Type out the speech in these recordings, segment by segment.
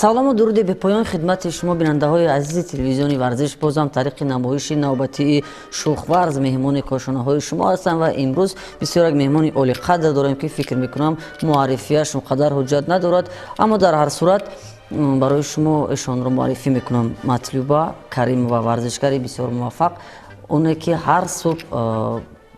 Салому дуруди бепоён хидмати шумо, бинандаҳои азизи телевизиони Варзиш. Бозам тариқи намоиши навбатии Шӯхварз меҳмони кошонаҳои шумо ҳастам ва имрӯз бисёр як меҳмони олиқадр дорем, ки фикр мекунам, муаррифияш он қадар ҳуҷҷат надорад, аммо дар ҳар сурат барои шумо эшонро муаррифӣ мекунам. Матлуба Каримова, варзишгари бисёр муваффақ, оне ки ҳар субҳ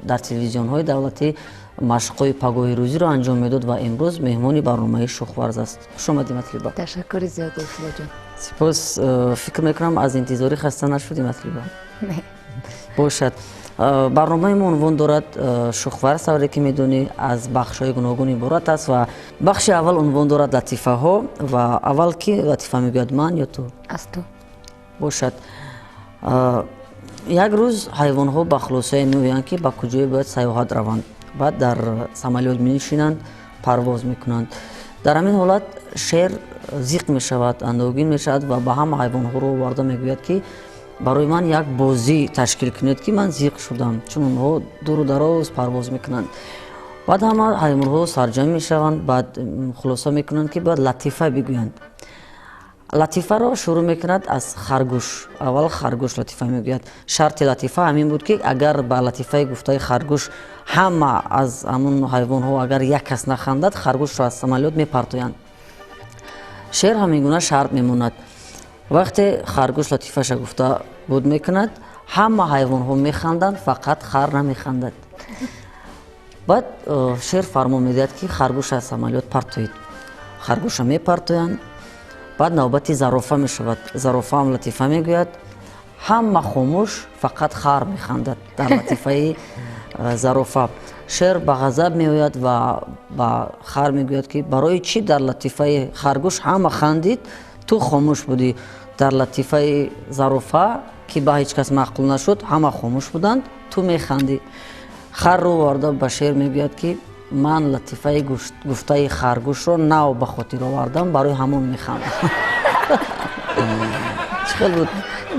дар телевизионҳои давлатӣ машқҳои пагоҳи рӯзиро анҷом медод ва имрӯз меҳмони барномаи Шӯхварз аст. Хушомадӣ, Матлуба. Ташаккури зиёд, Улфуллоҷон. Сипос. Фикр мекунам, аз интизорӣ хаста нашудӣ, Матлуба? Не. Бошад. Барномаи мо унвон дорад Шӯхварз. Тавре ки медонӣ, аз бахшҳои гуногун иборат аст ва бахши аввал унвон дорад Латифаҳо. Ва аввал ки латифа мегӯяд, ман ё ту? Аз ту. Бошад. Як рӯз ҳайвонҳо ба хулосае меоянд, ки ба куҷое бояд сайёҳат раванд. Баъд дар самолёт менишинанд, парвоз мекунанд. Дар ҳамин ҳолат шер зиқ мешавад, андӯҳгин мешавад ва ба ҳама ҳайвонҳоро оварда мегӯяд, ки барои ман як бозӣ ташкил кунед, ки ман зиқ шудам, чун онҳо дуру дароз парвоз мекунанд. Баъд ҳама ҳайвонҳо сарҷамъ мешаванд, баъд хулоса мекунанд, ки бояд латифа бигӯянд. Латифаро шурӯъ мекунад аз харгӯш. Аввал харгӯш латифа мегӯяд. Шарти латифа ҳамин буд, ки агар ба латифаи гуфтаи харгӯш ҳама аз ҳамун ҳайвонҳо агар як кас нахандад, харгӯшро аз самолёт мепартоянд. Шер ҳамин гуна шарт мемонад. Вақте харгӯш латифаша гуфта буд мекунад, ҳама ҳайвонҳо механданд, фақат хар намехандад. Баъд шер фармон медиҳад, ки харгӯш аз самолёт партоед. Харгӯша мепартоянд. Баъд навбати зарофа мешавад. Зарофаам латифа мегӯяд. Ҳама хомӯш, фақат хар механдад дар латифаи зарофа. Шер ба ғазаб меояд ва ба хар мегӯяд, ки барои чӣ дар латифаи харгӯш ҳама хандид, ту хомӯш будӣ, дар латифаи зарофа, ки ба ҳеҷ кас маъқул нашуд, ҳама хомӯш буданд, ту механдӣ? Хар рӯ оварда ба шер мегӯяд, ки ман латифаи гуфтаи харгӯшро нав ба хотир овардам, барои ҳамон механдам. Чӣ хел буд?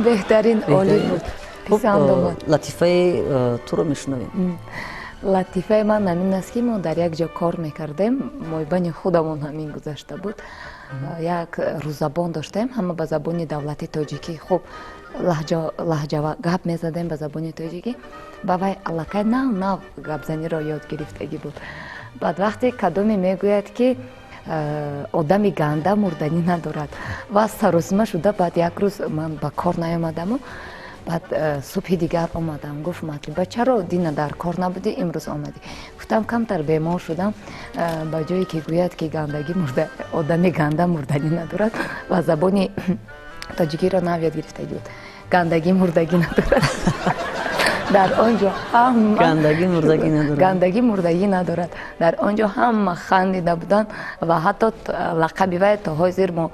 Беҳтарин, олӣ буд. Хуб, латифаи туро мешунавем. Латифаи ман ҳамин аст, ки мо дар як ҷо кор мекардем, мойбани худамон ҳамин гузашта буд. Як рӯзабон доштем, ҳама ба забони давлати тоҷикӣ хуб лаҳҷава гап мезадем, ба забони тоҷикӣ. Ба вай аллакай нав нав гапзаниро ёд гирифтагӣ буд. Баъд вақте кадоме мегӯяд, ки одами ганда мурданӣ надорад, ва саросима шуда. Баъд як рӯз ман ба кор наёмадаму баъд субҳи дигар омадам. Гуфт: «Матлуба, чаро дина дар кор набудӣ, имрӯз омадӣ?» Гуфтам: «Камтар бемор шудам». Ба ҷое ки гӯяд, ки гандагӣ одами ганда мурданӣ надорад, ва забони тоҷикиро нав ёд гирифтагӣ буд, гандагӣ мурдагӣ надорад. Дар он ҷо ҳама Гандагӣ мурдагӣ надорад. Гандагӣ мурдагӣ надорад. Дар он ҷо ҳама хандида буданд ва ҳатто лақаби вай то ҳозир мо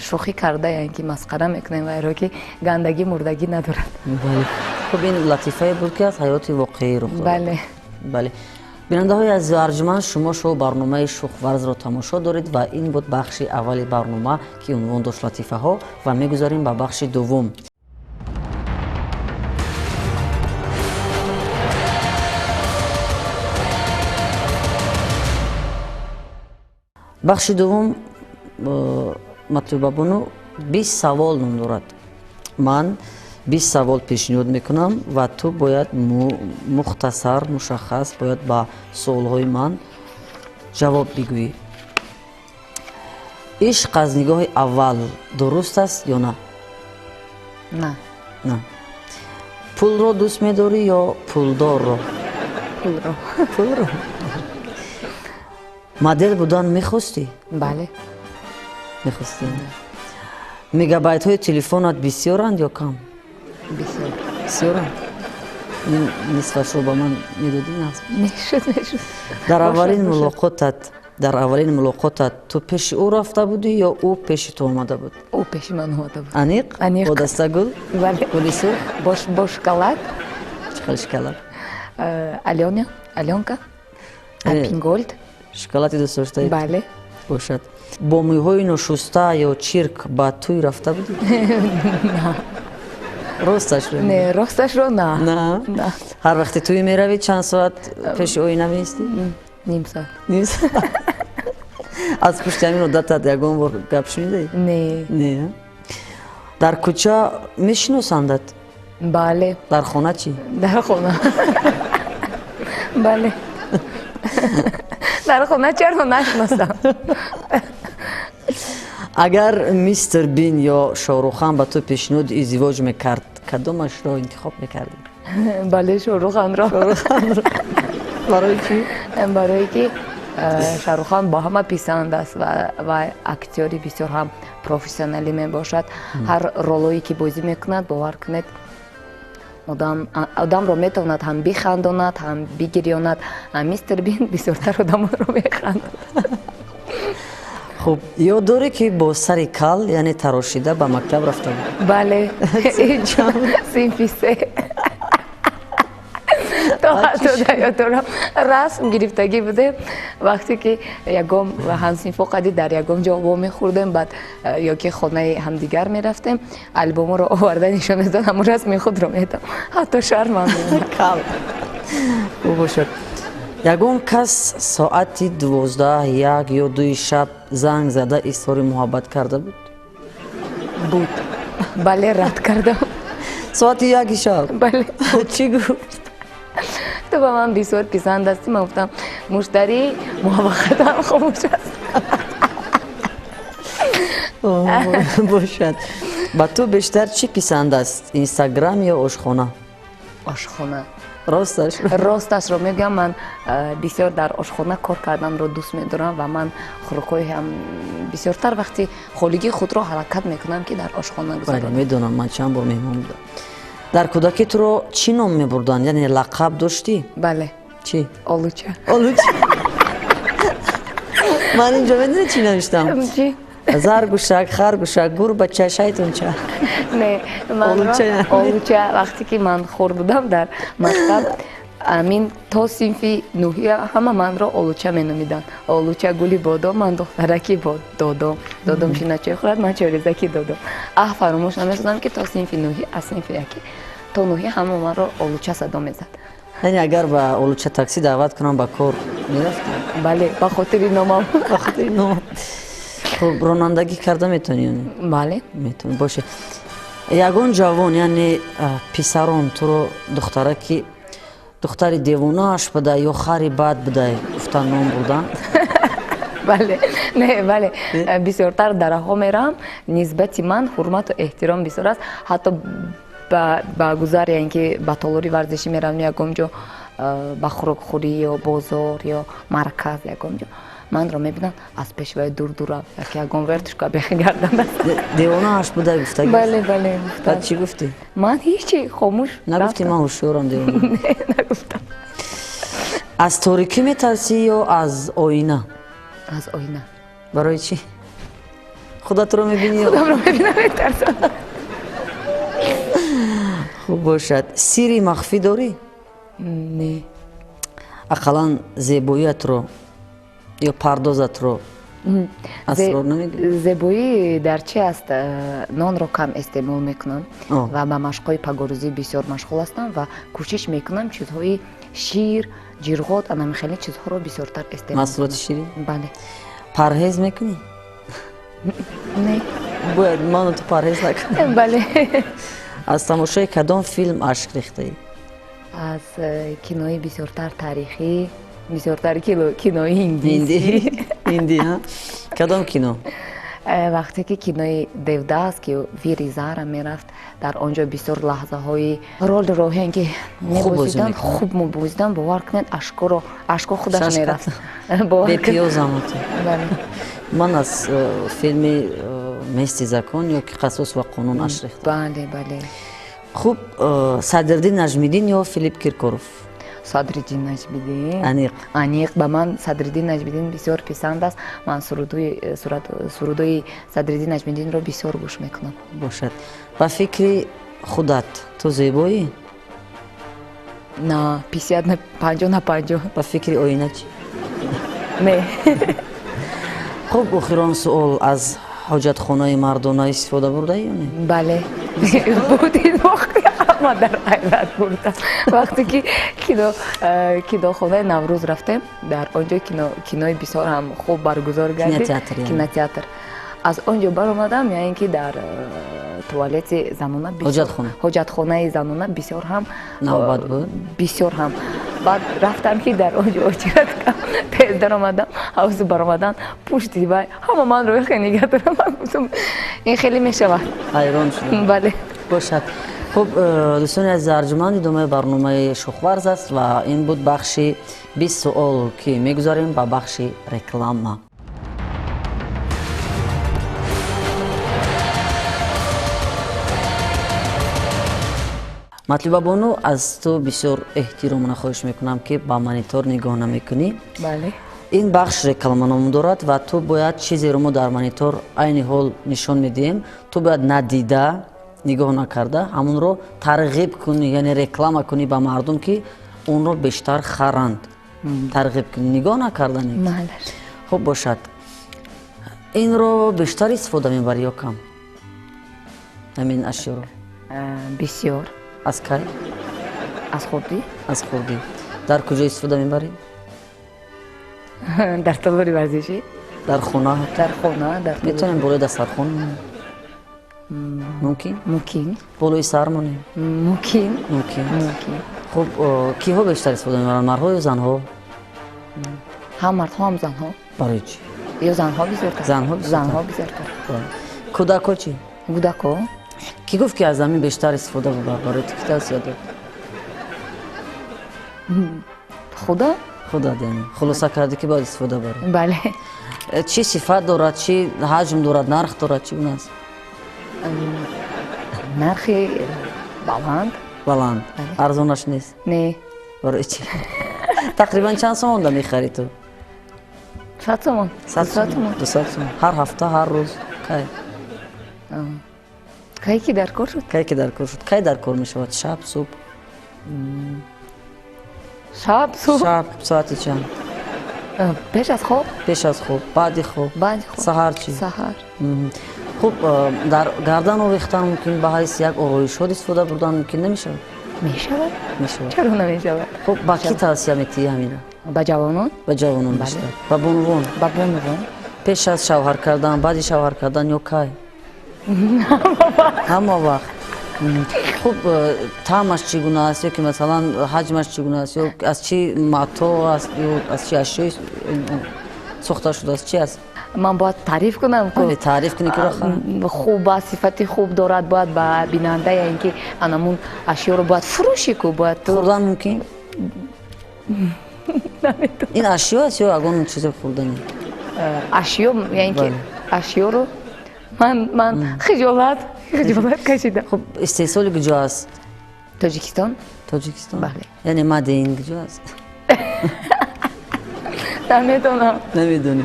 шӯхӣ кардаем, ки масхара мекунем вайро, ки гандагӣ мурдагӣ надорад. Бале, хуб, ин латифае буд, ки аз ҳаёти воқеӣ рух дод. Бале. Бале. Бинандаҳои азизу арҷманд, шумо шоу барномаи Шӯхварзро тамошо доред ва ин буд бахши аввали барнома, ки унвон дошт Латифаҳо, ва мегузарем ба бахши дуввум. Бахши дуввум, Матлубабону, 20 савол ном дорад. Ман 20 савол пешниҳод мекунам ва ту бояд мухтасар, мушаххас бояд ба суолҳои ман ҷавоб бигӯӣ. Ишқ аз нигоҳи аввал дуруст аст ё на? На. На. Пулро дӯст медорӣ ё пулдорро? Пулро. Пулро. Модел будан мехостӣ? Бале. Мехостӣ. Мегабайтҳои телефонат бисёранд ё кам? Бисёр. Бисёранд. Нисфашро ба ман медодӣ? Мешуд, мешуд. Дар аввалин мулоқотат, дар аввалин мулоқотат ту пеши ӯ рафта будӣ ё ӯ пеши ту омада буд? Ӯ пеши ман омада буд. Аниқ? Аниқ. Бо дастагул? Бале. Гули сурх? Бо шоколад. Чӣ хел шоколад? Алёня, Алёнка, Альпенголд. Шоколади дӯст доштаи? Бале. Бошад. Бо мӯйҳои ношуста ё чирк ба тӯй рафта будӣ? На. Росташро? Не, росташро на. На? На. Ҳар вақте тӯй меравӣ, чанд соат пеши оина меистӣ? Ним соат. Ним соат. Аз пушти ҳамин одатат ягон бор гап шунидаӣ? Не. Не. Дар кӯча мешиносандат? Бале. Дар хона чӣ? Дар хона. Бале. Дар хона чаро нашиносам? Агар Мистер Бин ё Шоҳруххан ба ту пешниҳоди издивоҷ мекард, кадомашро интихоб мекардӣ? Бале, Шоҳрухханро. Шоҳрухханро. Барои чӣ? Барое ки Шаҳрухан бо ҳама писанд аст ва актёри бисёр ҳам профессионалӣ мебошад. Ҳар ролое ки бозӣ мекунад, бовар кунед, одамро метавонад ҳам бихандонад, ҳам бигирёнад. Мистер Бин бисёртар одамонро механдонад. Хуб, ёд дорӣ, ки бо сари кал, яъне тарошида, ба мактаб рафта буд? Бале, синфи се. То ҳатто дар ёд дорам, расм гирифтагӣ будем, вақте ки ягон ҳамсинфо қади дар ягон ҷо вомехӯрдем, баъд ё ки хонаи ҳамдигар мерафтем, албоморо оварда нишон медод, ҳамон расми худро медам, ҳатто шармам меомад. Кал. Хуб бошад. Ягон кас соати 12, 1 ё 2-и шаб занг зада изҳори муҳаббат карда буд? Буд, бале, рад кардам. Соати 1-и шаб? Бале. Чӣ гуфт? Ту ба ман бисёр писанд ҳастӣ. Ман гуфтам, муштарӣ муваққатан хомӯш аст. Бошад. Ба ту бештар чӣ писанд аст, Инстаграм ё ошхона? Ошхона. Росташ? Росташро мегӯям, ман бисёр дар ошхона кор карданро дӯст медорам ва ман хӯрокҳои ҳам бисёртар вақти холигии худро ҳаракат мекунам, ки дар ошхона гузаронам. Медонам, ман чанд бор меҳмон будам. Дар кӯдакӣ туро чӣ ном мебурданд, яъне лақаб доштӣ? Бале. Чӣ? Олуча. Олуча. Ман инҷо медонӣ чӣ навиштам? Чӣ? Заргӯшак, харгӯшак, гурбача, шайтонча. Не, манро олуча. Вақте ки ман хурд будам, дар мактаб, амин то синфи нӯҳия ҳама манро Олуча меномиданд. Олуча гули бодом, ман духтараки додом, додом шиначой хӯрад, ман чорезаки додом. Аҳ, фаромӯш намесозам, ки то синфи нӯҳӣ, аз синфи яки то нӯҳӣ ҳама манро Олуча садо мезад. Яъне агар ба Олуча таксӣ даъват кунам, ба кор мерафтӣ? Бале, ба хотири номам. Ба хотири номам. Хуб, ронандагӣ карда метавонӣ ё не? Бале. Метавонӣ. Боше, ягон ҷавон, яъне писарон, туро духтараки, духтари девонааш буда ё хари бад будай гуфта ном бурдан? Бале, не, бале, бисёртар дараҳо меравам, нисбати ман ҳурмату эҳтиром бисёр аст. Ҳатто ба гузар, яъне ки ба толори варзишӣ меравам, ягон ҷо ба хӯрокхӯрӣ ё бозор ё марказ, ягон ҷо манро мебинанд, аз пешвои дур дурам, яки ягон вертушка бехи гардан. Девонааш будай гуфтагӣ? Бале, бале. Баъд чӣ гуфтӣ? Ман ҳечи, хомӯш. Нагуфтӣ, ман ҳушёрам, девона? Не, нагуфтам. Аз торикӣ метарсӣ ё аз оина? Аз оина. Барои чӣ? Худатро мебинӣ? Худамро мебинам, метарсам. Хуб бошад. Сирри махфӣ дорӣ? Не. Ақаллан зебоиятро ё пардозатро асрор намегӯӣ? Зебоӣ дар чи аст? Нонро кам истеъмол мекунам ва ба машқҳои пагорӯзӣ бисёр машғул ҳастам ва кӯшиш мекунам чизҳои шир, ҷирғот, анами хеле чизҳоро бисёртар истеъмол. Маҳсулоти ширӣ? Бале. Парҳез мекунӣ? Не. Бояд ману ту парҳез накунем. Бале. Аз тамошои кадом филм ашк рехтаӣ? Аз кинои бисёртар таърихӣ, бисёртар кинои ҳиндӣ. Ҳиндӣ? Кадом кино? Вақте ки кинои Девдас, ки Вири Зара мерафт, дар он ҷо бисёр лаҳзаҳои ролро ки мебозиданд, хуб мебозиданд, бовар кунед, ашкоро, ашко худаш мерафт. Бепиёзам. Ман аз филми «Месть и закон» ё ки «Қасос ва қонун» ашк рехтам. Бале, бале. Хуб, Садриддин Наҷмиддин ё Филипп Киркоров? Садриддин Наҷмиддин. Аниқ? Аниқ. Ба ман Садриддин Наҷмиддин бисёр писанд аст. Ман сурудҳои Садриддин Наҷмиддинро бисёр гӯш мекунам. Бошад. Ба фикри худат, ту зебоӣ? На 50 на 50 на 50. Ба фикри оина чӣ? Не. Хуб, охирон суол: аз ҳоҷатхонаи мардона истифода бурдаӣ ё не? Бале, буд ин воқеа. Ҳама дар ҳайрат бурдам. Вақте ки кинохонаи Наврӯз рафтем, дар он ҷо кинои бисёр ҳам хуб баргузор гардид. Кинотеатр. Аз он ҷо баромадам, яъне ки дар туалети занона, ҳоҷатхонаи занона бисёр ҳам навбат буд, бисёр ҳам. Баъд рафтам ки дар он ҷо очират тез даромадам, ҳавзу баромадан пушти вай ҳама манро хеле нигаҳ дорам. Ман гуфтам ин хеле мешавад. Ҳайрон шудам. Бале. Бошад. Хуб, дӯстони азиз арҷуманд, идомаи барномаи Шӯхварз аст ва ин буд бахши 20 суол, ки мегузарем ба бахши реклама. Матлуба бону, аз ту бисёр эҳтиромона хоҳиш мекунам, ки ба монитор нигоҳ намекунӣ. Бале. Ин бахш реклама ном дорад ва ту бояд чизеро мо дар монитор айни ҳол нишон медиҳем, ту бояд надида, нигоҳ накарда ҳамонро тарғиб кунӣ, яъне реклама кунӣ ба мардум, ки онро бештар харанд. Тарғиб кунӣ, нигоҳ накарда. Хуб бошад. Инро бештар истифода мебарӣ ё кам? Ҳамин ашёро. Бисёр. Аз кай? Аз хурдӣ. Аз хурдӣ. Дар куҷо истифода мебарӣ? Дар толори варзишӣ. Дар хона? Дар хона. Метавонем болои дастархон? Мумкин? Мумкин. Болои сар монем? Мумкин. Мумкин. Хуб, киҳо бештар истифода мебаранд, мардҳо ё занҳо? Ҳам мардҳо, ҳам занҳо. Барои чӣ? Ё занҳо бисёртар. Занҳо бисёртар. Занҳо бисёртар. Кӯдакҳо чӣ? Кӯдакҳо. Кӣ гуфт, ки аз ҳамин бештар истифода бибар? Барои ту ки тавсия дод? Худо? Худо, яъне хулоса кардӣ, ки бояд истифода барӣ. Бале. Чӣ сифат дорад, чӣ ҳаҷм дорад, нарх дорад, чӣ гуна аст? Нархи баланд. Баланд. Арзонаш нест? Не. Барои чӣ? Тақрибан чанд сомонда мехарӣ ту? 100 сомон. 100 сомон. 200 сомон. Ҳар ҳафта, ҳар рӯз, кай? Кай ки дар кор шуд? Кай ки дар кор шуд. Кай дар кор мешавад? Шаб, субҳ? Шаб, субҳ. Шаб соати чанд? Пеш аз хоб. Пеш аз хоб, баъди хоб. Баъди хоб. Саҳар чӣ? Саҳар. Хуб, дар гардан овехтан мумкин, ба ҳайси як ороишҳо истифода бурдан мумкин намешавад? Мешавад. Мешавад. Чаро намешавад? Хуб, ба кӣ тавсия метиҳӣ ҳамина? Ба ҷавонон. Ба ҷавонон бештар. Ба бонувон? Ба бонувон. Пеш аз шавҳар кардан, баъди шавҳар кардан ё кай? Ҳама вақт. Хуб, таъмаш чӣ гуна аст, ё ки масалан ҳаҷмаш чӣ гуна аст, ё аз чӣ матоъ аст, ё аз чӣ ашёи сохта шудааст, чӣ аст? Ман бояд таъриф кунам? Таъриф кунӣ, ки хуб аст, сифати хуб дорад, бояд ба бинанда, яъне ки анамун ашёро бояд фурӯшӣ ку, бояд ту. Хӯрдан мумкин? Ин ашё аст ё ягон чизи хӯрданӣ? Ашё, яъне ки ашёро ман хиҷолат кашидам. Хуб, истеҳсоли куҷо аст? Тоҷикистон. Тоҷикистон? Бале. Яъне мадин куҷо аст? Намедонам. Намедонӣ.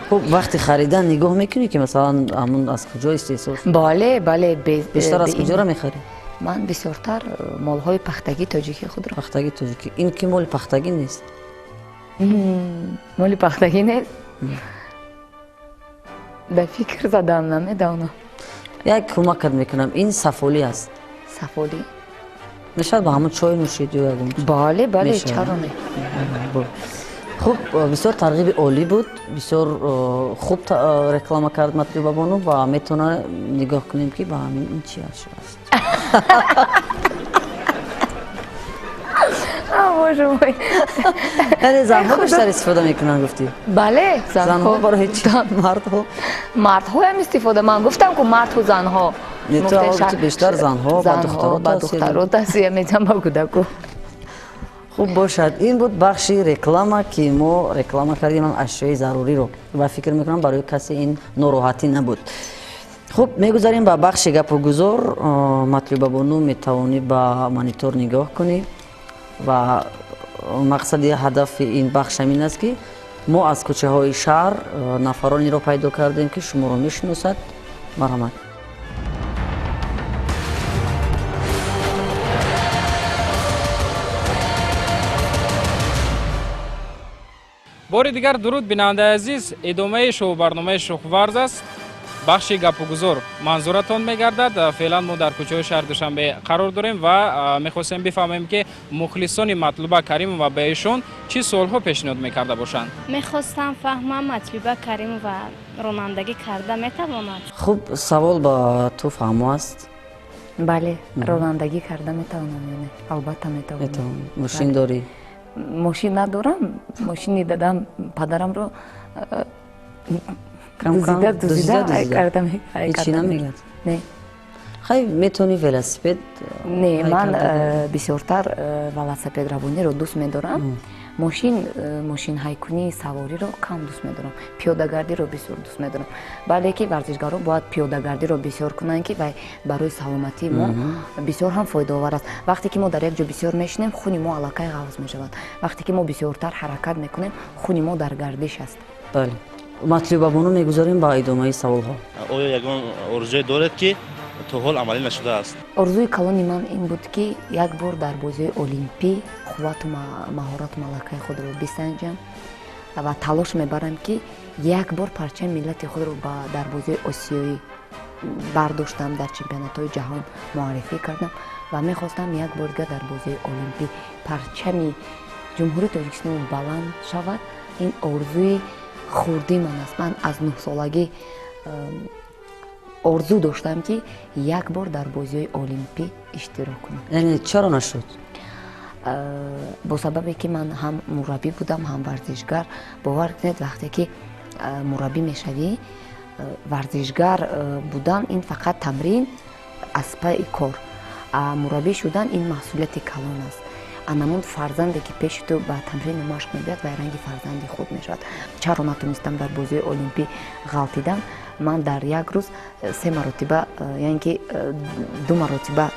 Хуб, вақти харидан нигоҳ мекунӣ, ки масалан ҳамун аз куҷо истеҳсол шуд? Бале, бале. Бештар аз куҷоро мехарӣ? Ман бисёртар молҳои пахтагии тоҷикии худро. Пахтагии тоҷикӣ. Ин ки моли пахтагӣ нест? Моли пахтагӣ нест? Дар фикр задам, намедонам. Як кӯмакат мекунам, ин сафолӣ аст. Сафолӣ? Мешавад ба ҳамун чой нӯшид ё ягон? Бале, бале, чаро не? Хуб, бисёр тарғиби олӣ буд, бисёр хуб реклама кард Матлуба бону, ва метавона нигоҳ кунем, ки ба ҳамин ин чи ашё аст. Боже мой. Яъне занҳо бештар истифода мекунанд, гуфтӣ? Бале, занҳо. Барои чи? Мардҳо? Мардҳоям истифода. Ман гуфтам ку мардҳу занҳо. Ту бештар занҳо, ба духтаро. Ба духтаро тавсия медиҳам, ба кӯдаку. Хуб бошад, ин буд бахши реклама, ки мо реклама кардем ашёи заруриро ва фикр мекунам, барои касе ин нороҳатӣ набуд. Хуб, мегузарем ба бахши гапу гузор. Матлуба бону, метавонӣ ба монитор нигоҳ кунӣ ва мақсади ҳадафи ин бахш ҳамин аст, ки мо аз кӯчаҳои шаҳр нафаронеро пайдо кардем, ки шуморо мешиносад. Марҳамат. Бори дигар дуруд, бинандаи азиз. Идомаи шоу барномаи Шӯхварз аст. Бахши гапугузор манзуратон мегардад. Феълан мо дар кӯчаҳои шаҳри Душанбе қарор дорем ва мехостем бифаҳмем, ки мухлисони Матлуба Каримова ба эшон чӣ суолҳо пешниҳод мекарда бошанд. Мехостам фаҳмам, Матлуба Каримова ронандагӣ карда метавонад? Хуб, савол ба ту фаҳмо аст. Бале, ронандагӣ карда метавонам ё не? Албатта, метавонам. Мошин дорӣ? Мошин надорам. Мошини дадам, падарамро дуздида дуздида карда. Ҳечи намегӯяд? Не. Хай, метавонӣ велосипед? Не, ман бисёртар велосипедравониро дӯст медорам. Мошин, мошинҳайкунии савориро кам дӯст медорам. Пиёдагардиро бисёр дӯст медорам. Бале, ки варзишгарон бояд пиёдагардиро бисёр кунанд, ки вай барои саломатии мо бисёр ҳам фоидаовар аст. Вақте ки мо дар як ҷо бисёр мешинем, хуни мо аллакай ғафз мешавад. Вақте ки мо бисёртар ҳаракат мекунем, хуни мо дар гардиш аст. Бале, Матлубабону, мегузорем ба идомаи саволҳо. Оё ягон орзуе доред, ки то ҳол амалӣ нашудааст? Орзуи калони ман ин буд, ки як бор дар бозиҳои олимпӣ қуввату маҳорату малакаи худро бисанҷам ва талош мебарам, ки як бор парчами миллати худро дар бозиҳои осиёӣ бардоштам, дар чемпионатҳои ҷаҳон муаррифӣ кардам ва мехостам як бор дигар дар бозиҳои олимпӣ парчами Ҷумҳурии Тоҷикистон баланд шавад. Ин орзуи хурдии ман аст. Ман аз 9-солагӣ орзу доштам, ки як бор дар бозиҳои олимпӣ иштирок кунам. Яъне чаро нашуд? Бо сабабе ки ман ҳам мураббӣ будам, ҳам варзишгар. Бовар кунед, вақте ки мураббӣ мешавӣ, варзишгар будан ин фақат тамрин аз пайи кор, мураббӣ шудан ин масъулияти калон аст. Анамун фарзанде, ки пеши ту ба тамрину машқ мебиёд, вай ранги фарзанди худ мешавад. Чаро натонистам дар бозиҳои олимпӣ ғалтидан? Ман дар як рӯз се маротиба, яъне ки ду маротиба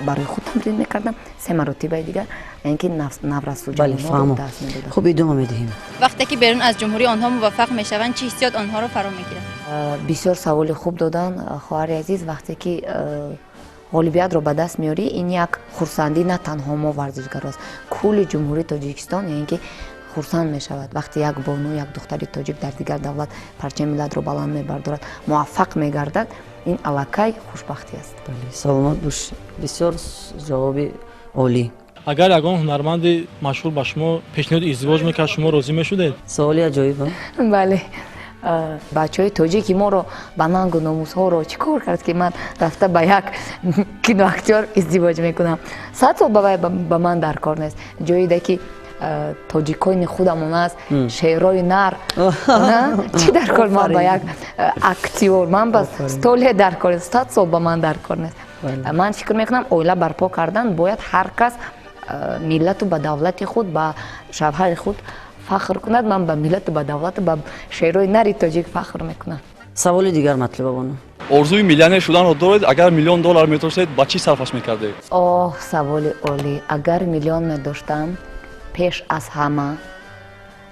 барои худ тамрин мекардам, се маротибаи дигар, яъне ки наврасу ҷавононро дарс медодам. Хуб, идома медиҳем. Вақте ки берун аз ҷумҳурӣ онҳо муваффақ мешаванд, чӣ ҳиссиёт онҳоро фаро мегирад? Бисёр саволи хуб додан, хоҳари азиз. Вақте ки ғолибиятро ба даст меорӣ, ин як хурсандӣ на танҳо мо варзишгаро аст, кулли Ҷумҳурии Тоҷикистон, яъне ки хурсанд мешавад. Вақте як бону, як духтари тоҷик дар дигар давлат парчами миллатро баланд мебардорад, муваффақ мегардад, ин аллакай хушбахтӣ аст. Саломат бош, бисёр ҷавоби олӣ. Агар ягон ҳунарманди машҳур ба шумо пешниҳоди издивоҷ мекард, шумо розӣ мешудед? Саволи аҷоиб. Бале, бачаҳои тоҷики моро ба нангу номусҳоро чӣ кор кард, ки ман рафта ба як киноактёр издивоҷ мекунам? 100 сол ба вай ба ман дар кор нест. Ҷоида ки тоҷикони худамон аст, шерои нар, чӣ дар кор ман ба як актёр? Ман ба столе дар кор, 100 сол ба ман дар кор нест. Ман фикр мекунам, оила барпо кардан бояд ҳар кас миллату ба давлати худ, ба шавҳари худ фахр кунад. Ман ба миллату ба давлату ба шерои нари тоҷик фахр мекунам. Саволи дигар, Матлубабону. Орзуи миллионер шуданро доред? Агар миллион доллар медоштед, ба чӣ сарфаш мекардед? Оҳ, саволи олӣ. Агар миллион медоштам, пеш аз ҳама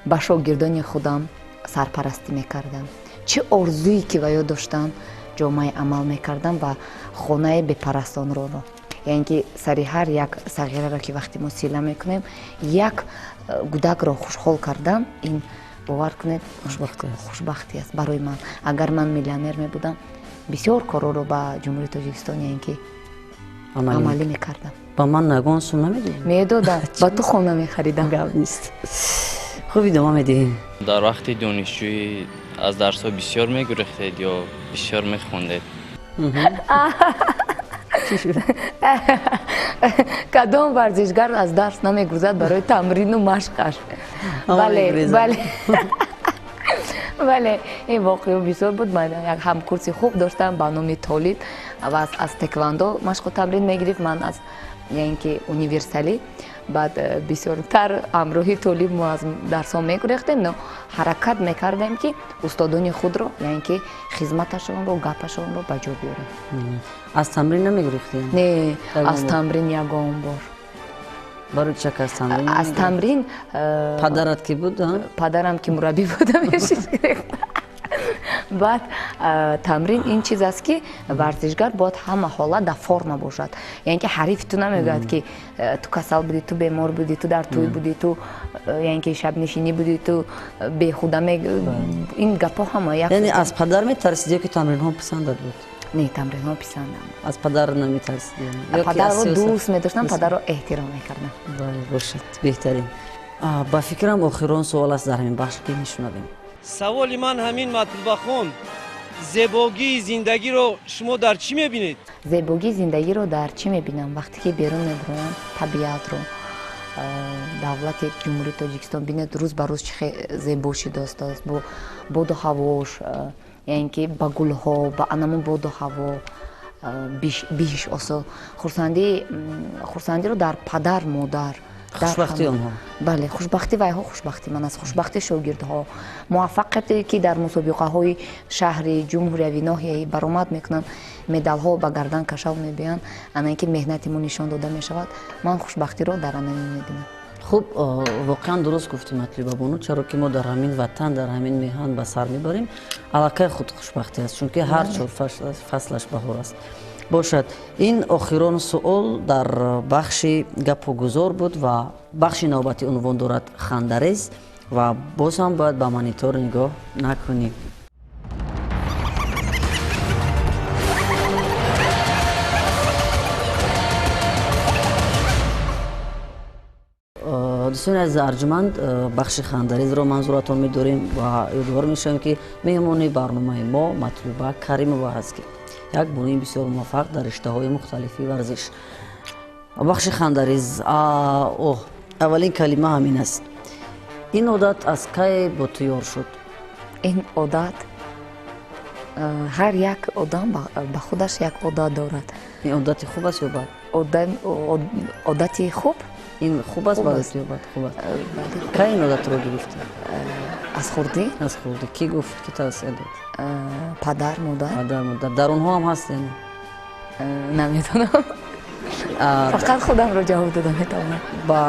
ба шогирдони худам сарпарастӣ мекардам. Чӣ орзуе ки ва ё доштам, ҷомаи амал мекардам ва хонаи бепарастонроро, яъне ки сари ҳар як сағираро, ки вақте мо сила мекунем, як гудакро хушҳол кардан, ин, бовар кунед, хушбахтӣ аст барои ман. Агар ман миллионер мебудам, бисёр корҳоро ба Ҷумҳурии Тоҷикистон, яъне ки амалӣ мекардам. Ба ман ягон сум намедодӣ? Медодам, ба ту хона мехаридам. Гап нест. Хуб, идома медиҳем. Дар вақти донишҷӯӣ аз дарсҳо бисёр мегурехтед ё бисёр мехондед? Кадом варзишгар аз дарс намегурзад барои тамрину машқаш? Бале, бале, бале, ин воқеа бисёр буд. Ман як ҳамкурси хуб доштам ба номи Толиб ва аз тэквандо машқу тамрин мегирифт, ман аз, яъне ки, универсалӣ. Баъд бисёртар ҳамроҳи Толиб мо аз дарсҳо мегурехтем, но ҳаракат мекардем, ки устодони худро, яъне ки хизматашонро, гапашонро ба ҷо биёрем. Аз тамрин намегурехтем? Не, аз тамрин ягон бор. Барои чак аз тамрин? Аз тамрин. Падарат ки буд? Падарам ки мураббӣ буда, мешид. Баъд тамрин ин чиз аст, ки варзишгар бояд ҳама ҳолат дар форма бошад. Яъне ки ҳарифи ту намегӯяд, ки ту касал будӣ, ту бемор будӣ, ту дар тӯй будӣ, ту яъне ки шабнишинӣ будӣ, ту бехуда. Ин гапҳо ҳама як. Яъне аз падар метарсидӣ ё ки тамринҳо писандат буд? Не, тамринҳо писандам. Аз падар наметарсидӣ? Падарро дӯст медоштам, падарро эҳтиром мекардам. Бале, бошад, беҳтарин. Ба фикрам, охирон суол аст дар ҳамин бахш, ки мешунавем. Саволи ман ҳамин, Матлубахон: зебогии зиндагиро шумо дар чӣ мебинед? Зебогии зиндагиро дар чӣ мебинам? Вақте ки берун мебароям, табиатро, давлати Ҷумҳурии Тоҷикистон, бинед, рӯз ба рӯз чӣ зебо шудааст, бо боду ҳавош, яъне ки ба гулҳо, ба анамун боду ҳаво, биҳиш осо. Хурсандиро дар падар, модар. Хушбахтии онҳо. Бале, хушбахтӣ вайҳо хушбахтӣ ман аст, хушбахтии шогирдҳо, муваффақияте ки дар мусобиқаҳои шаҳри, ҷумҳуриявӣ, ноҳияӣ баромад мекунанд, медалҳо ба гардан кашал мебиёянд, ана ки меҳнати мо нишон дода мешавад. Ман хушбахтиро дар анамин мебинам. Хуб, воқеан дуруст гуфтӣ, Матлубабону, чаро ки мо дар ҳамин ватан, дар ҳамин меҳан ба сар мебарем, аллакай худ хушбахтӣ аст, чунки ҳар чор фаслаш баҳор аст. Бошад, ин охирон суол дар бахши гапу гузор буд ва бахши навбатӣ унвон дорад «Хандарез», ва боз ҳам бояд ба монитор нигоҳ накунем. Дӯстони азиз арҷуманд, бахши хандарезро манзуратон медорем ва ёдовар мешавем, ки меҳмони барномаи мо Матлуба Каримова ҳаст, ки як бонуи бисёр муваффақ дар риштаҳои мухталифи варзиш. Бахши хандарез. Оҳ, аввалин калима ҳамин аст: ин одат аз кай бо ту ёр шуд? Ин одат, ҳар як одам ба худаш як одат дорад. Ин одати хуб аст ё бад? Одати хуб. Ин хуб аст барои ту ё бад? Хуб аст. Кай ин одатро гирифтӣ? Аз хурдӣ. Аз хурдӣ. Кӣ гуфт, ки тавсия дод? Падар, модар. Падар, модар. Дар онҳо ҳам ҳаст яъне? Намедонам, фақат худамро ҷавоб дода метавонам. Ба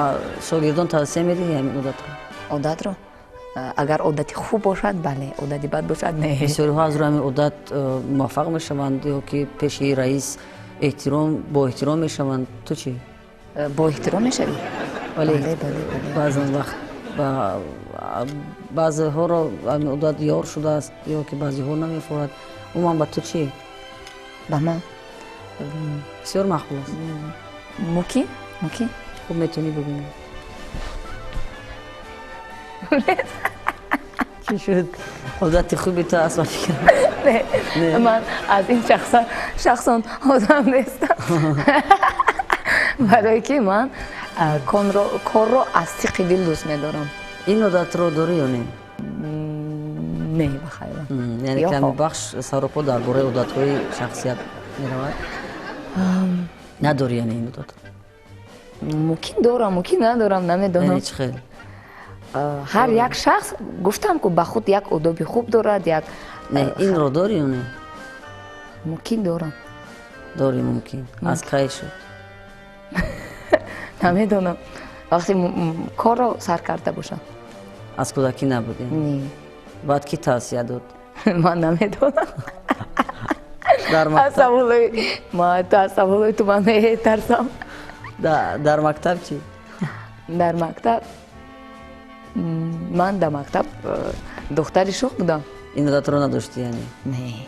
шогирдон тавсия медиҳӣ ҳамин одатро? Одатро, агар одати хуб бошад, бале, одати бад бошад, не. Бисёриҳо аз рӯи ҳамин одат муваффақ мешаванд ё ки пеши раис эҳтиром, бо эҳтиром мешаванд. Ту чӣ? Бо эҳтиром мешавӣ? Бале, баъзан вақт баъзеҳоро ҳамин одат ёр шудааст ё ки баъзеҳо намефорад. Умуман, ба ту чӣ? Ба ман бисёр маъқул аст. Мумкин, мумкин. Хуб, метавонӣ бибинӣ. Чӣ шуд? Одати хуби ту аст, ба фикрам. Не, ман аз ин шахсон одам нестам, барое ки ман корро аз сиқи дил дӯст медорам. Ин одатро дорӣ ё не? Не, бахайрам. Яъне ками бахш саропо дар бораи одатҳои шахсият меравад. Надорӣ яъне ин одатро? Мумкин дорам, мумкин надорам, намедонам. Яъне чӣ хел? Ҳар як шахс, гуфтам ку, ба худ як одоби хуб дорад, як. Не, инро дорӣ ё не? Мумкин дорам. Дорӣ, мумкин. Аз кай шуд? Намедонам, вақте корро сар карда бошам. Аз кӯдакӣ набуд? Не. Баъд кӣ тавсия дод? Ман намедонам. Аз саволои ту ман метарсам. Дар мактаб чӣ? Дар мактаб, ман дар мактаб духтари шӯх будам. Ин одатро надоштӣ яъне? Не.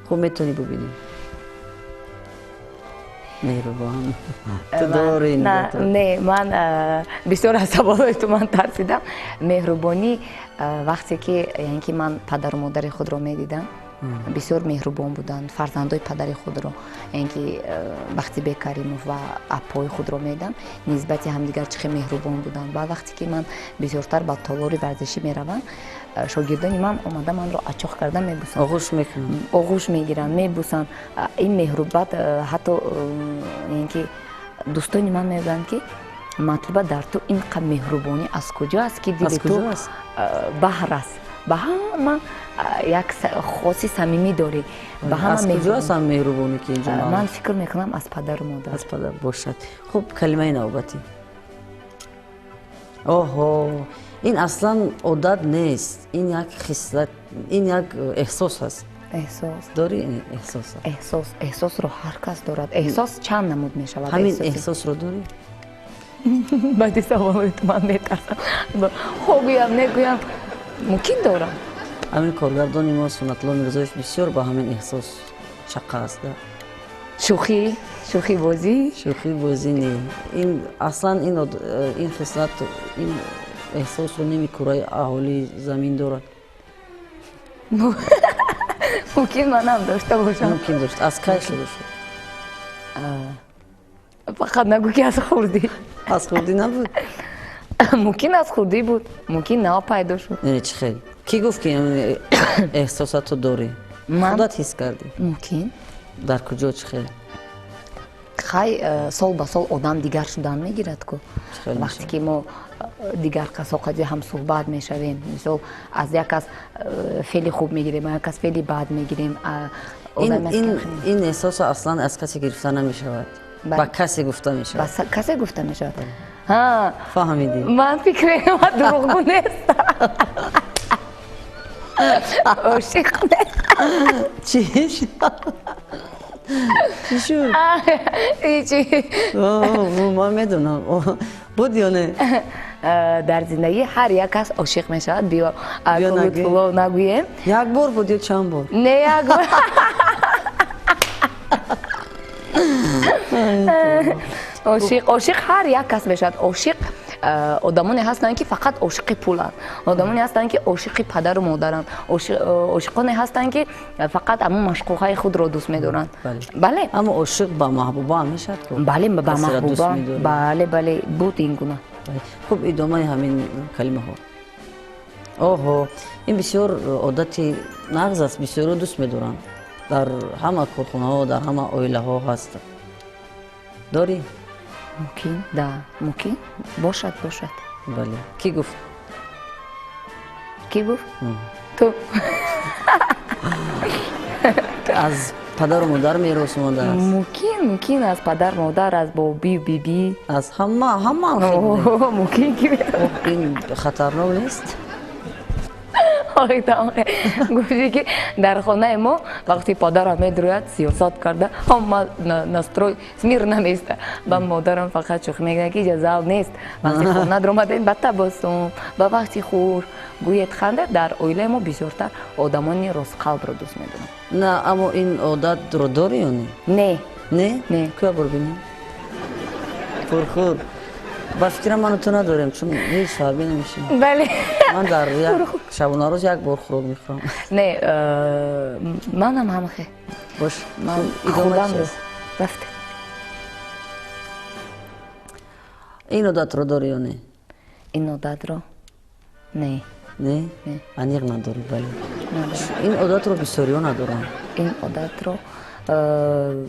Хуб, метавонӣ бубинӣ. Меҳрубон, ту дорӣ ин одатро? Не, ман бисёр аз саволои ту ман тарсидам. Меҳрубонӣ, вақте ки, яъне ки ман падару модари худро медидам, бисёр меҳрубон буданд. Фарзандои падари худро, яъне ки Бахтибек Каримов ва апои худро медидам, нисбати ҳамдигар чӣ хел меҳрубон буданд. Ва вақте ки ман бисёртар ба толори варзишӣ меравам, шогирдони ман омада манро ачоқ карда мебусанд. Оғӯш мекунанд. Оғӯш мегиранд, мебусанд. Ин меҳрубат, ҳатто яъне ки дӯстони ман мегӯянд, ки Матлуба, дар ту ин қад меҳрубонӣ аз куҷо аст, ки дили ту баҳр аст, ба ҳама як хоси самимӣ дорӣ. Ба ҳама. Аз куҷо аст меҳрубонӣ, ки инҷо? Ман фикр мекунам, аз падару модар. Аз падар бошад. Хуб, калимаи навбатӣ. Оҳо, ин аслан одат нест, ин як хислат Ин як эҳсос аст. Эҳсос. Дорӣ эҳсос? Эҳсос, эҳсосро ҳар кас дорад. Эҳсос чанд намуд мешавад? Ҳамин эҳсосро дорӣ? Баъди саволои ту ман метарсам. Хо гӯям, негӯям, мумкин дорам. Ҳамин коргардони мо Суннатулло Мирзоев бисёр ба ҳамин эҳсос чақа аст. Шӯхӣ, шӯхибозӣ? Шӯхибозӣ не. Ин аслан ин хислат, ин эҳсосро ними кураи аҳолии замин дорад. Мумкин манам дошта бошам. Мумкин дошт. Аз кай шурӯъ шуд? Фақат нагӯ ки аз хурдӣ. Аз хурдӣ набуд? Мумкин аз хурдӣ буд, мумкин нав пайдо шуд. Не, чӣ хел? Кӣ гуфт ки эҳсосатро дорӣ? Худат ҳис кардӣ? Мумкин. Дар куҷо, чӣ хел? Хай, сол ба сол одам дигар шудан мегирад ку. Вақте ки мо дигар касо қади ҳамсуҳбат мешавем, мисол, аз як кас феъли хуб мегирем, як кас феъли бад мегирем. Ин эҳсосо аслан аз касе гирифта намешавад, ба касе гуфта мешавад. Ба касе гуфта мешавад. Фаҳмидӣ? Ман фикр мекунам, ман дурӯғгӯ нестам. Ошиқ чӣ? Чӣ шуд? Ҳечи. Ман медонам. Буд ё не? Дар зиндагӣ ҳар як кас ошиқ мешавад, биё лутфулло нагӯем. Як бор буд ё чанд бор? Не, як бор. Ошиқ, ошиқ ҳар як кас мешавад. Ошиқ одамоне ҳастанд, ки фақат ошиқи пуланд, одамоне ҳастанд, ки ошиқи падару модаранд, ошиқоне ҳастанд, ки фақат ҳамон машқуҳаи худро дӯст медоранд. Бале, аммо ошиқ ба маҳбуба ҳам мешавад ку? Бале, ба маҳбуба, бале, бале, буд ин гуна. Хуб, идомаи ҳамин калимаҳо. Оҳо, ин бисёр одати нағз аст, бисёро дӯст медоранд, дар ҳама корхонаҳо, дар ҳама оилаҳо ҳаст. Дорӣ? Мумкин, да, мумкин бошад, бошад. Бале, кӣ гуфт? Кӣ гуфт? Ту. Аз падару модар мерос мондааст? Мумкин, мумкин аз падар, модар, аз бобию бибӣ. Аз ҳама, ҳама. Мумкин ки. Ин хатарнок нест? Гуфти ки дар хонаи мо вақти падарам медурӯяд сиёсат карда, ҳама настрой смирно меиста. Ба модарам фақат шӯхӣ мекунад, ки иҷа зал нест. Вақти хона даромадем, ба табассум, ба вақти хуш гӯед, ханда. Дар оилаи мо бисёртар одамони ростқалбро дӯст медорам. На, аммо ин одатро дорӣ ё не? Не. Не? Не. Куя бор бинем? Пурхӯр. Ба фикрам, ману ту надорем, чун ҳеҷ фарбӣ намешавем. Бале. Ман дар як шабонарӯз як бор хӯрок мехӯрам. Не, манам ҳамахе. Бош, идома. Рафте. Ин одатро дорӣ ё не? Ин одатро не. Не, аниқ надорӣ? Бале, ин одатро бисёриҳо надоранд. Ин одатро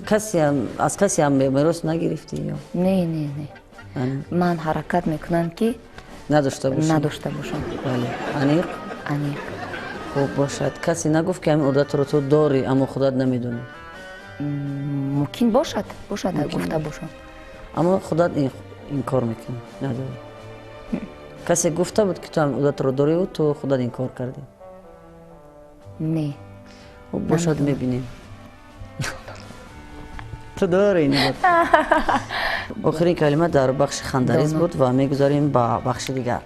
касеам, аз касеам мерос нагирифтӣ ё? Не, не, не, ман ҳаракат мекунам, ки надошта бошӣ. Надошта бошам. Бале, аниқ? Аниқ. Хуб, бошад. Касе нагуфт, ки ҳамин одатро ту дорӣ, аммо худат намедонӣ? Мумкин бошад, бошад, гуфта бошам. Аммо худат инкор мекунӣ, надорӣ. Касе гуфта буд, ки ту ҳамин одатро дорию ту худат инкор кардӣ? Не. Хуб, бошад, мебинем, ту дорӣ ин одат. Охирин калима дар бахши хандариз буд ва мегузарем ба бахши дигар.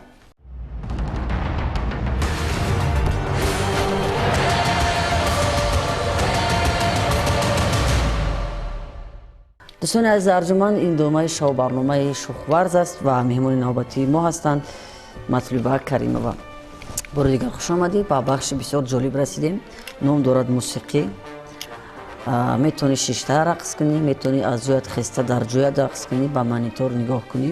Дӯстони азиз арҷуманд, ин домаи шоу барномаи Шӯхварз аст ва меҳмони навбатии мо ҳастанд Матлуба Каримова. Бори дигар хуш омадӣ. Ба бахши бисёр ҷолиб расидем, ном дорад мусиқӣ. Метавонӣ шишта рақс кунӣ, метавонӣ аз ҷоят хеста дар ҷоят рақс кунӣ, ба монитор нигоҳ кунӣ,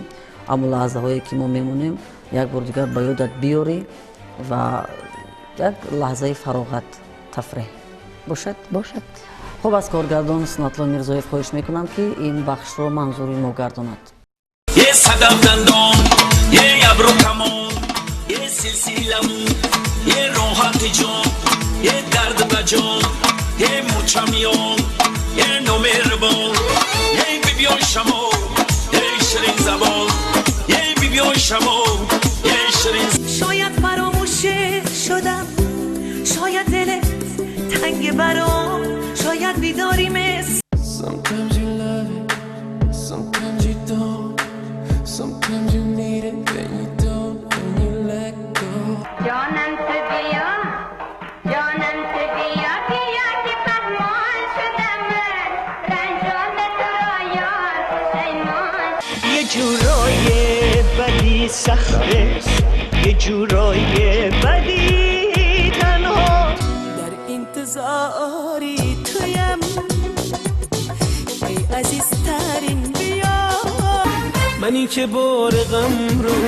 аммо лаҳзаҳое ки мо мемонем, як бор дигар ба ёдат биёрӣ ва як лаҳзаи фароғат, тафреҳ бошад. Бошад. Хуб, аз коргардон Суннатулло Мирзоев хоҳиш мекунам, ки ин бахшро манзури мо гардонад. Е садаф дандон, е абру камон, е силсиламу, е роҳати ҷон, е дард ба ҷон, е мӯрчамиён, е номеҳрубон, е бибиёй шамо, е ширинзабон, е бибиёй шамо, е ширин. Шояд фаромӯше шудам, шояд برام شاید بیداری مثل. Sometimes you love it, sometimes you don't. Sometimes you need it, then you don't, and you let go. جانم تو بیا، جانم تو بیا، بیا که پهمان شدم من، رنجان تو را یار پشیمان. یه جورای بدی سخته، یه جورای بدی تنها. در انتظاری تویم ای عزیزترین بیا. منی که بار غم رو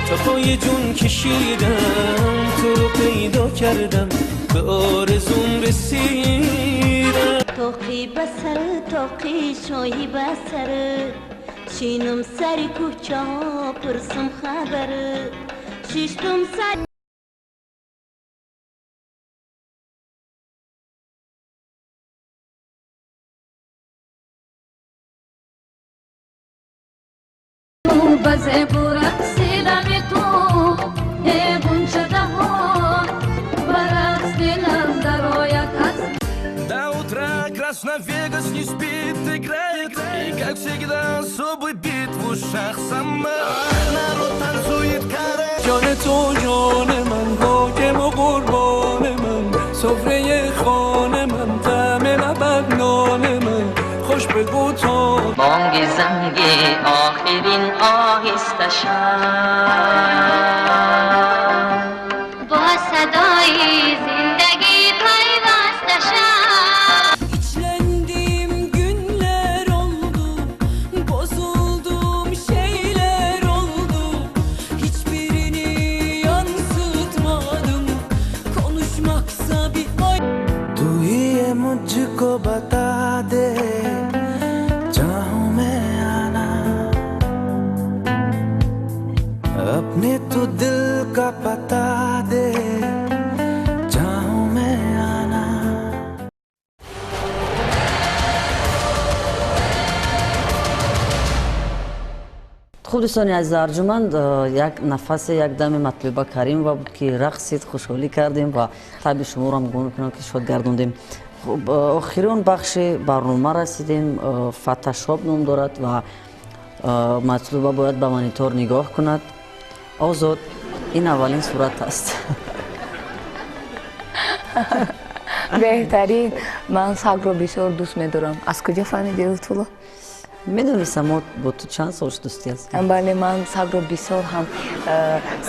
تا پای جون کشیدم، تو رو پیدا کردم، به آرزوم رسیدم. توقی بسر توقی شاهی بسر، شینم سر کوچه ها پرسم خبر، شیشتم سر. До утра Красновегас не спит, играет, и как всегда особый бит в ушах сама. Народ танцует каре. جان تو جان من، حاکم و قربان من، سفره خان من، طعم لبت نان من، خوش بگو تا بانگ زنگ آخرین آهسته شب، با صدای زندگی پیوسته شب. İçlendiğim günler oldu, bozulduğum şeyler oldu. Hiçbirini yansıtmadım, konuşmaksa bir ay. Tu hi ye mujhko bata de, चाहूं मैं आना, अपने तो दिल का पता दे, चाहूं मैं आना. Хуб, дӯстони азиз арҷуманд, як нафасе, як дами Матлуба Каримова буд ки рақсид, хушҳолӣ кардем ва таби шуморо ҳам гумон мекунам ки шод гардондем. Хуб, охирон бахши барнома расидем, фотошоп ном дорад ва Матлуба бояд ба монитор нигоҳ кунад. Озод, ин аввалин сурат аст. Беҳтарин. Ман сагро бисёр дӯст медорам. Аз куҷо фаҳмиди, Лутфулло? Медонистам, мо бо ту чанд сол дӯстӣ ҳастем. Бале, ман сагро бисёр ҳам.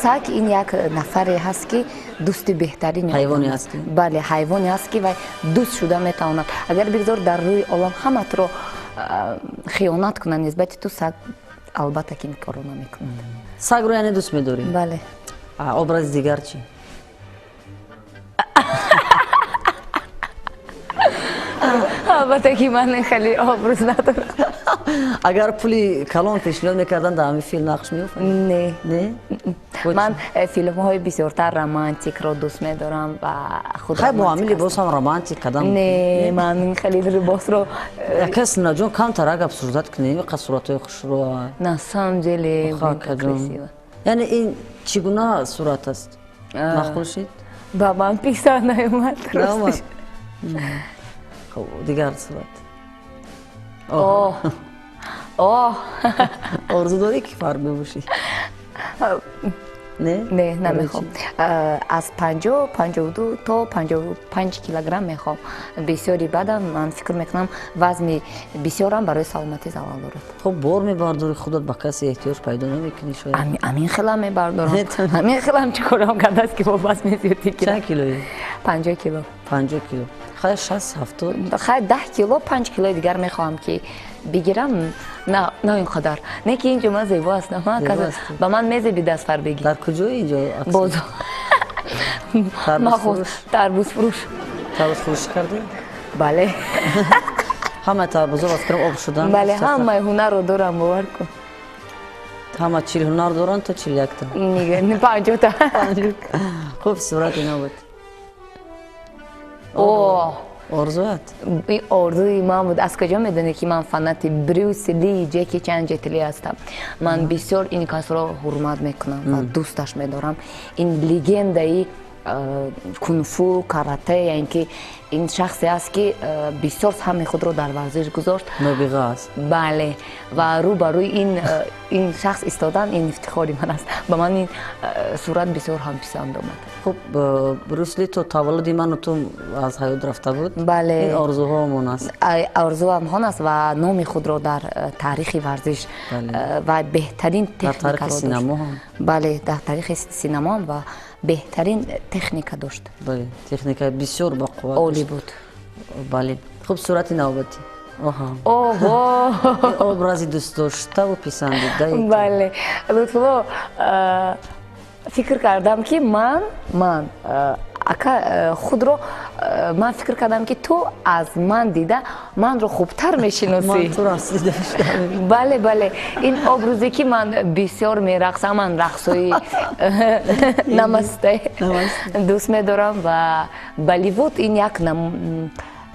Саг ин як нафаре ҳаст ки дӯсти беҳтарин ҳайвоне ҳаст ки, бале, ҳайвоне ҳаст ки вай дӯст шуда метавонад. Агар бигзор дар рӯи олам ҳама туро хиёнат кунад, нисбати ту саг албатта ки ин корро намекунад. Сагро яъне дӯст медорӣ? Бале. Образи дигар чӣ? Албатта ки ман хеле образ надорам. Агар пули калон пешниҳод мекарданд, дар ҳамин филм нақш меофарид? Не. Не? Ман филмҳои бисёртар романтикро дӯст медорам ва худ Хай, бо ҳамин либос ҳам романтик кадам. Не, ман хеле либосро. Якас наҷон, камтар ак обсуждать кунем, иқа суратҳои хушро. На самом деле красиво. Яъне ин чӣ гуна сурат аст? Махқул шид? Ба ман писанд наомад. Наомад. Хуб, дигар сурат. Оҳ, оҳ. Орзу дорӣ ки фарқ бибошӣ? Не? Не, намехоҳам. Аз 50, 52 то 55 килограмм мехоҳам. Бисёри бадам, ман фикр мекунам, вазни бисёрам барои саломатӣ залал дорад. Хуб, бор мебардорӣ, худат ба касе эҳтиёҷ пайдо намекунӣ шояд. Амин хелам мебардорам. Амин хелам чӣ корам кардааст ки бо вазни зиёдӣ гирам. Чанд килои? 50 кило. 50 кило. Хай, 60, 70? Хай, 10 кило, 5 килои дигар мехоҳам ки бигирам, на ин қадар. Не ки инҷо ман зебо ҳастам, ба ман мезеби дастфар бигир. Дар куҷои инҷо? Бозор. Тарбузфурӯш. Тарбузфурӯшӣ кардӣ? Бале. Ҳама тарбузо ба фикрам об шуданд. Бале, ҳамаи ҳунарро дорам, бовар кун. Ҳама 40 ҳунар доранд, то 41-та. Не, 50-та. Хуб, сурат ино буд. Оҳ. Орзуат? Ин орзуи ман буд. Аз куҷо медонӣ ки ман фанати Брюс Ли, Ҷеки Чан, Ҷет Ли ҳастам? Ман бисёр ин касро ҳурмат мекунам ва дӯсташ медорам. Ин легендаи кунфу, карате, яъне ки Ин шахсе аст, ки бисёр саҳми худро дар варзиш гузошт. Нобиға аст. Бале, ва рӯ ба рӯи ин шахс истодан, ин ифтихори ман аст. Ба ман ин сурат бисёр ҳам писанд омад. Хуб, Брюс Ли то таваллуди ману ту аз ҳаёт рафта буд. Бале. Ин орзуҳоамон аст. Орзуамон аст ва номи худро дар таърихи варзиш ва беҳтарин дар таърихи синамо ҳам. Бале, дар таърихи синамо ва беҳтарин техника дошт. Бале, техника бисёр бақувват. Олӣ буд. Бале. Хуб, сурати навбатӣ. Оҳо! Образи дӯстдоштаву писандидаи. Бале, Лутфулло, фикр кардам, ки ман ака худро, ман фикр кардам, ки ту аз ман дида манро хубтар мешиносӣ. Бале, ин образе, ки ман бисёр мерақсам, ман рақсҳои намасте дӯст медорам ва Болливуд ин як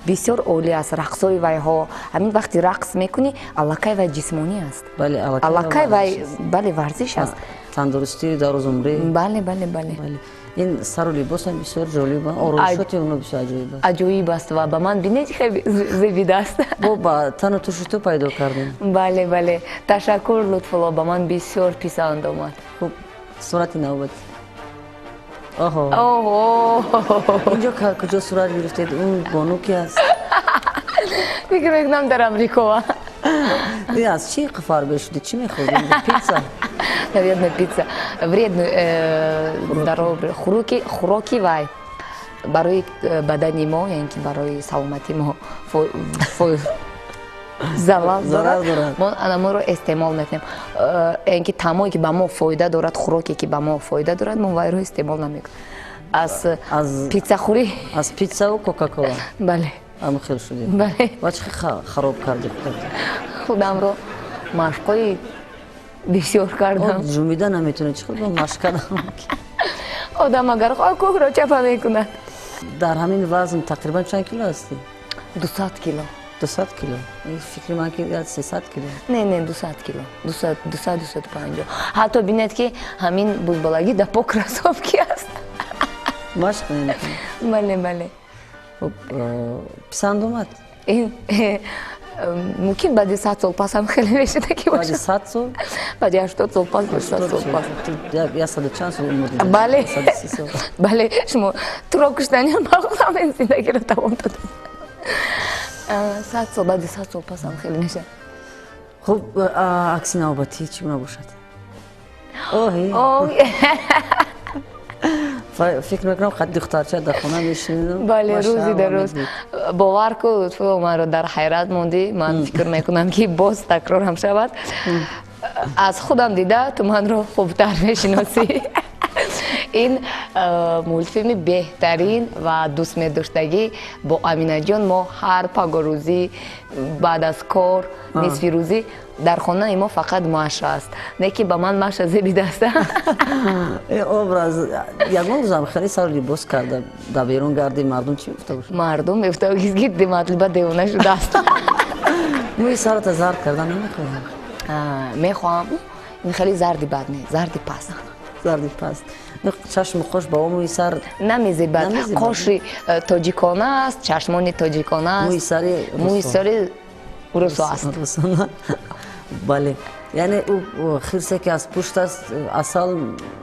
бисёр олӣ аст, рақсҳои вайҳо. Ҳамин вақти рақс мекунӣ, аллакай вай ҷисмонӣ аст, аллакай вай, бале, варзиш аст. Тандурустӣ, дарозумрӣ. Бале. Ин сару либосам бисёр ҷолиб, ороишоти оно бисёр аҷоиб аст. Аҷоиб аст ва ба ман бинед, хеле зебидааст. Бо ба тану туши ту пайдо кардем. Бале, ташаккур, Лутфулло, ба ман бисёр писанд омад. Хуб, сурати навбатӣ. Оҳо! Инҷо куҷо сурат гирифтед? Он бону ки аст? Фикр мекунам, дар Амрико. Аз чӣ фарбе шудӣ? Чӣ мехӯрдӣ? Пицца? Наверное, пицца. Вредный, здоровый хӯроки вай барои бадани мо, яъне ки барои саломатии мо залал дорад. Мо анаморо истеъмол мекунем, яъне ки таъмое, ки ба мо фоида дорад, хӯроке, ки ба мо фоида дорад, мо вайро истеъмол намекунем. Аз пиццахӯрӣ. Аз пиццаву Кока-Кола. Бале. Ам хел шудӣ? Бале. Ва чӣ хароб кардӣ худат? Худамро машқҳои бисёр кардам. Ҷумида наметавонӣ, чӣ хел машқ кардам? Одам агар хоҳад, кӯҳро чапа мекунад. Дар ҳамин вазн тақрибан чанд кило ҳастӣ? 200 кило. 200 кило? Фикри ман, ки 300 кило. Не, 200 кило, 200, 200, 250. Ҳатто бинед, ки ҳамин бузбалагӣ да по кроссовки аст. Машқ намекунӣ? Бале. Хуб, писанд омад? Мумкин, баъди 100 сол пас ҳам хеле мешуда ки. Баъди 100 сол? Баъди 80 сол пас, 100 сол пас. 100 чанд сол умр? Бале, шумо туро куштаниам, ба худам ин зиндагиро давом додам. 100 сол, баъди 100 сол пас ҳам хеле мешавад. Хуб, акси навбатӣ чӣ гуна бошад? Оҳи, фикр мекунам, қад духтарча дар хона мешинидам. Бале, рӯзи дар рӯз, бовар ку, Лутфулло, манро дар ҳайрат мондӣ. Ман фикр мекунам, ки боз такрорам шавад. Аз худам дида ту манро хубтар мешиносӣ. Ин мултфилми беҳтарин ва дӯстмедоштагӣ. Бо Аминаҷон мо ҳар пагорӯзӣ баъд аз кор, нисфи рӯзӣ, дар хонаи мо фақат Маша аст, не ки ба ман Маша зебидааст. Образ ягон рӯзам хеле сару либос карда дар берун гарди, мардум чӣ мегуфта бошад? Мардум мегуфта, ки Матлуба девона шудааст. Мӯи сарата зард карда намехоҳам. Мехоҳам. Ин хеле зарди бад не, зарди паст. Зарди паст. Чашму қош ба мӯи сар намезебад. Қоши тоҷикона аст, чашмони тоҷикона аст. Мӯи сари мӯи сари русо аст. Бале, яъне ӯ хирсе, ки аз пушт аст, асал,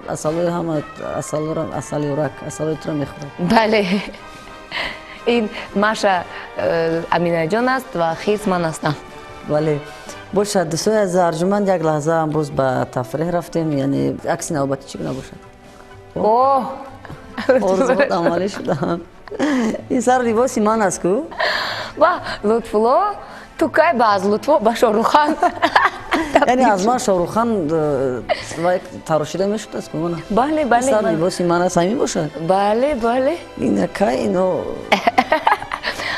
асалои ҳама асалора, асали урак, асалои туро мехӯрад. Бале, ин Маша Аминаҷон аст ва хирс ман ҳастам. Бале, бошад. Дӯстои азиз арҷуманд, як лаҳза боз ба тафреҳ рафтем. Яъне акси навбатӣ чӣ гуна бошад? Оҳ! Орзуот амалӣ шудам. Ин сару либоси ман аст ку. Ва, Лутфулло, ту кай ба аз Лутфулло ба Шоҳрухан? Яъне аз ман Шоҳрухан тарошида мешудааст ку. Бале. Сару либоси ман аст, ҳамин бошад. Бале. Ина кай ино?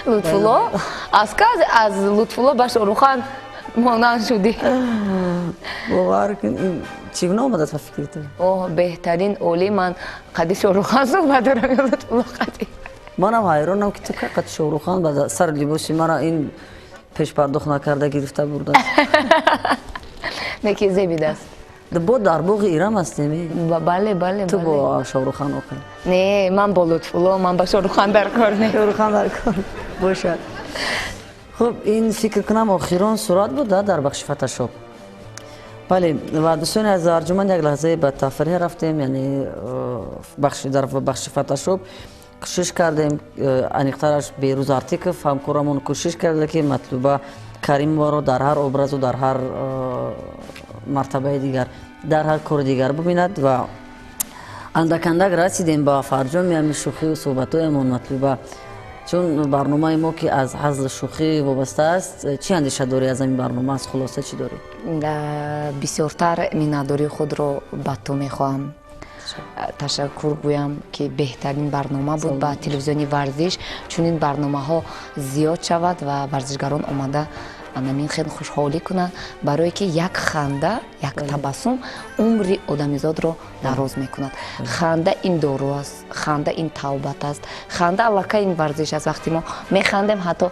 Лутфулло, аз кай аз Лутфулло ба Шоҳрухан монанд шудӣ? Бовар кун, чӣ гуна омадааст ба фикри ту? Оҳ, беҳтарин, олӣ. Ман қади Шоҳрухан суҳбат дорам ё Лутфулло қади? Манам ҳайронам, ки ту кай қади Шоҳрухан ба сари либоси мара ин пешпардохт накарда гирифта бурдааст. Не ки зебидааст. Бо дар боғи Ирам ҳастем. Бале, бале. Ту бо Шоҳрухан охир? Не, ман бо Лутфулло, ман ба Шоҳрухан дар кор не. Шоҳрухан дар кор бошад. Хуб, ин фикр кунам охирон сурат буд дар бахши фотошоп. Бале, ва дӯстони аз арҷуманд, як лаҳзае ба тафриҳ рафтем, яъне дар бахши фотошоп кӯшиш кардем, аниқтараш Берӯз Артиков ҳамкорамон кӯшиш карда, ки Матлуба Каримоваро дар ҳар образу, дар ҳар мартабаи дигар, дар ҳар кори дигар бубинад ва андак андак расидем ба фарҷоми ҳамин шӯхию суҳбатҳоямон. Матлуба, чун барномаи мо ки аз ҳазлу шӯхӣ вобаста аст, чӣ андеша дорӣ аз ҳамин барнома, аз хулоса чӣ дорӣ? Бисёртар миннатдории худро ба ту мехоҳам ташаккур гӯям, ки беҳтарин барнома буд ба телевизиони варзиш. Чунин барномаҳо зиёд шавад ва варзишгарон омада анамин хел хушҳолӣ кунанд, барое ки як ханда, як табассум умри одамизодро дароз мекунад. Ханда ин дору аст, ханда ин тавбат аст, ханда аллакай ин варзиш аст. Вақте мо механдем, ҳатто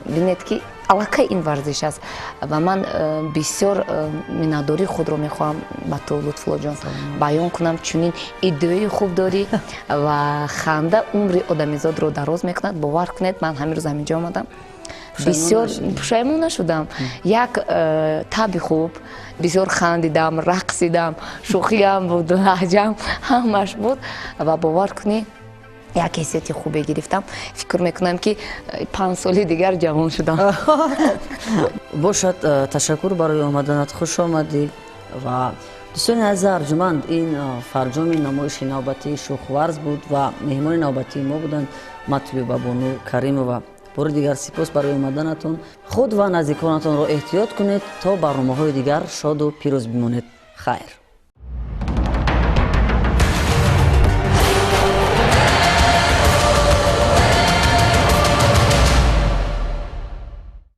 бинед, ки аллакай ин варзиш аст. Ва ман бисёр миннатдории худро мехоҳам ба ту, Лутфуллоҷон, баён кунам. Чунин идеяи хуб дорӣ ва ханда умри одамизодро дароз мекунад. Бовар кунед, ман ҳамин рӯз ҳаминҷо омадам, бисёр пушаймон нашудам. Як таби хуб, бисёр хандидам, рақсидам, шӯхиам буд, лаҳҷам ҳамаш буд ва бовар кунӣ, як ҳиссияти хубе гирифтам. Фикр мекунам, ки 5 соли дигар ҷавон шудам. Бошад, ташаккур барои омаданат, хуш омадӣ. Ва дӯстони азиз арҷуманд, ин фарҷоми намоиши навбатии Шӯхварз буд ва меҳмони навбатии мо буданд Матлубабону Каримова. Бори дигар сипос барои омаданатон. Худ ва наздиконатонро эҳтиёт кунед. То барномаҳои дигар шоду пирӯз бимонед. Хайр.